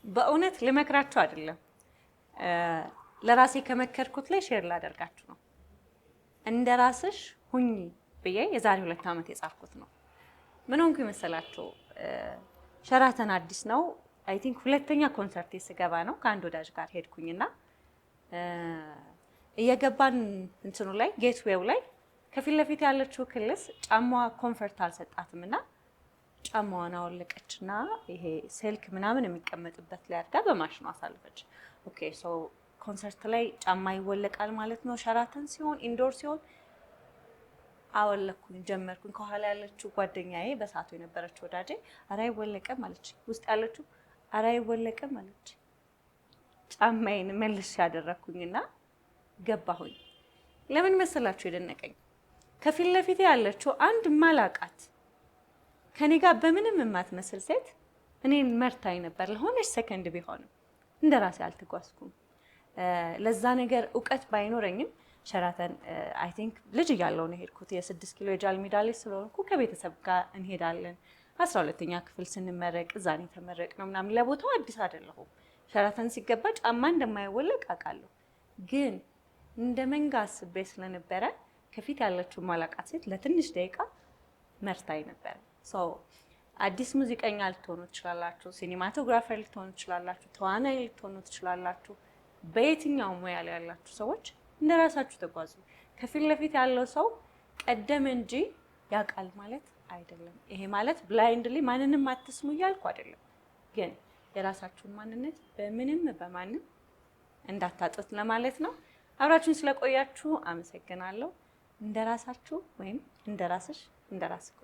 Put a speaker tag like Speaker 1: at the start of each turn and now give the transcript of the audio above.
Speaker 1: በእውነት ልመክራችሁ አይደለም፣ ለራሴ ከመከርኩት ላይ share ላደርጋችሁ ነው። እንደ ራስሽ ሁኚ ብዬ የዛሬ 2 ዓመት የጻፍኩት ነው። ምን ሆንኩ ይመሰላችሁ? ሸራተን አዲስ ነው። I think ሁለተኛ ኮንሰርት ስገባ ነው። ከአንድ ወዳጅ ጋር ሄድኩኝና እየገባን እንትኑ ላይ፣ gateway ው ላይ ከፊት ለፊት ያለችው ክልስ ጫማዋ comfort አልሰጣትም እና ጫማዋን አወለቀችና ይሄ ስልክ ምናምን የሚቀመጥበት ላይ አድርጋ በማሽኑ አሳለፈች። Okay, so ኮንሰርት ላይ ጫማ ይወለቃል ማለት ነው። ሸራተን ሲሆን፣ indoor ሲሆን አወለኩኝ ጀመርኩኝ። ከኋላ ያለችው ጓደኛዬ፣ በሰዓቱ የነበረችው ወዳጄ፣ "ኧረ አይወለቅም" አለች። ውስጥ ያለችው "ኧረ አይወለቅም" አለች። ጫማዬን መልሼ ያደረግኩኝና ገባሁኝ። ለምን መሰላችሁ የደነቀኝ? ከፊት ለፊት ያለችው አንድ ማላቃት፣ ከኔ ጋር በምንም የማትመስል ሴት እኔን መርታኝ ነበር። ለሆነች ሰከንድ ቢሆንም እንደ ራሴ አልተጓዝኩም። ለዛ ነገር እውቀት ባይኖረኝም ሸራተን I think ልጅ እያለሁ ነው የሄድኩት። የ6 ኪሎ የጃል ሜዳ ላይ ስለሆንኩ ከቤተሰብ ጋር እንሄዳለን። 12ኛ ክፍል ስንመረቅ እዛ ነው የተመረቅነው ምናምን። ለቦታው አዲስ አይደለሁም። ሸራተን ሲገባ ጫማ እንደማይወለቅ አውቃለሁ። ግን እንደ መንጋ አስቤ ስለነበረ ከፊት ያለችው ማላቃት ሴት ለትንሽ ደቂቃ መርታኝ ነበረ። አዲስ ሙዚቀኛ ልትሆኑ ትችላላችሁ፣ cinematographer ልትሆኑ ትችላላችሁ፣ ተዋናይ ልትሆኑ ትችላላችሁ። በየትኛው ሙያ ላይ ያላችሁ ሰዎች እንደ ራሳችሁ ተጓዙ። ከፊት ለፊት ያለው ሰው ቀደመ እንጂ ያውቃል ማለት አይደለም። ይሄ ማለት blindly ማንንም አትስሙ እያልኩ አይደለም፣ ግን የራሳችሁን ማንነት በምንም በማንም እንዳታጡት ለማለት ነው። አብራችሁን ስለቆያችሁ አመሰግናለሁ። እንደ ራሳችሁ ወይም እንደ ራስሽ፣ እንደ ራስህ።